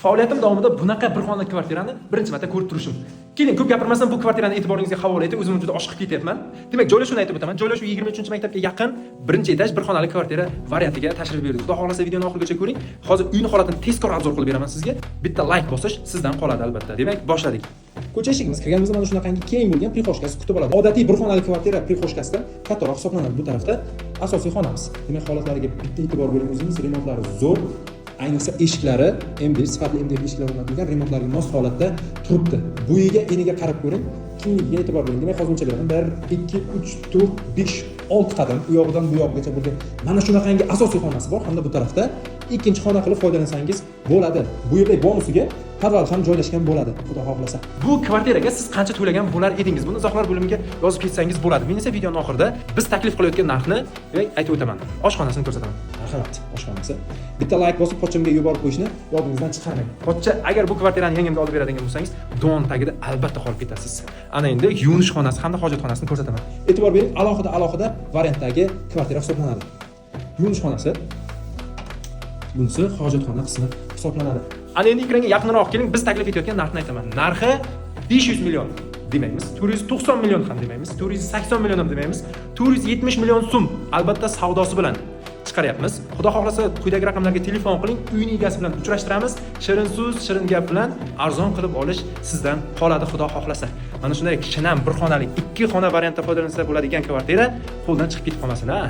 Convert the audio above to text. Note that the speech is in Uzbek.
Faoliyatim davomida bunaqa bir xonali kvartirani birinchi marta ko'rib turishim. Keling, ko'p gapirmasdan bu kvartirani e'tiboringizga havola etib, o'zim juda oshiqib ketyapman. Demak, joylashuvni aytib o'taman. Joylashuv 23-maktabga yaqin birinchi etaj bir xonali kvartira variantiga tashrif buyurdik. Xudo xohlasa, videoni oxirigacha ko'ring. Hozir uyni holatini tezkor обзор qilib beraman sizga. Bitta layk bosish sizdan qoladi albatta. Demak, boshladik. Ko'cha eshigimiz kirganimizda mana shunaqangi keng bo'lgan прихожка si kutib oladi. Odatiy bir xonali kvartira прихожка sidan kattaroq hisoblanadi. Bu tarafda asosiy xonamiz. Demak, holatlariga bitta e'tibor bering o'zingiz, remontlari zo'r. Ayniqsa eshiklari MDF, sifatli MDF eshiklar o'rnatilgan, remontlarga mos holatda turibdi. Bo'yiga, eniga qarab ko'ring, kengligiga e'tibor bering. Demak, hozir o'lchab beraman. 1, 2, 3, 4, 5, 6 qadam u yog'idan bu yog'igacha bo'lgan mana shunaqangi asosiy xonasi bor hamda bu tarafda ikkinchi xona qilib foydalansangiz bo'ladi. Bu yerda bonusiga podval ham joylashgan bo'ladi, xudo xohlasa. Bu kvartiraga siz qancha to'lagan bo'lar edingiz? Buni izohlar bo'limiga yozib ketsangiz bo'ladi. Men esa videoni oxirida biz taklif qilayotgan narxni, demak, aytib o'taman. Oshxonasini ko'rsataman. Marhamat, oshxonasi. Bitta layk bosib, pochchamga yuborib qo'yishni yodingizdan chiqarmang. Pochcha, agar bu kvartirani yangamga olib beradigan bo'lsangiz, don tagida albatta qolib ketasiz. Ana endi yuvinish xonasi hamda hojatxonasini ko'rsataman. E'tibor bering, alohida alohida variantdagi kvartira hisoblanadi. Yuvinish xonasi, bunisi hojatxona qismi hisoblanadi. Ana endi ekranga yaqinroq keling, biz taklif etayotgan narxni aytaman. Narxi 500 million demaymiz, 490 million ham demaymiz, 480 million ham demaymiz, 470 million so'm, albatta savdosi bilan chiqaryapmiz. Xudo xohlasa, quyidagi raqamlarga telefon qiling, uyning egasi bilan uchrashtiramiz. Shirin so'z, shirin gap bilan arzon qilib olish sizdan qoladi, xudo xohlasa. Mana shunday shinam bir xonali, ikki xona variantda foydalansa bo'ladigan kvartira qo'ldan chiqib ketib qolmasin, ha.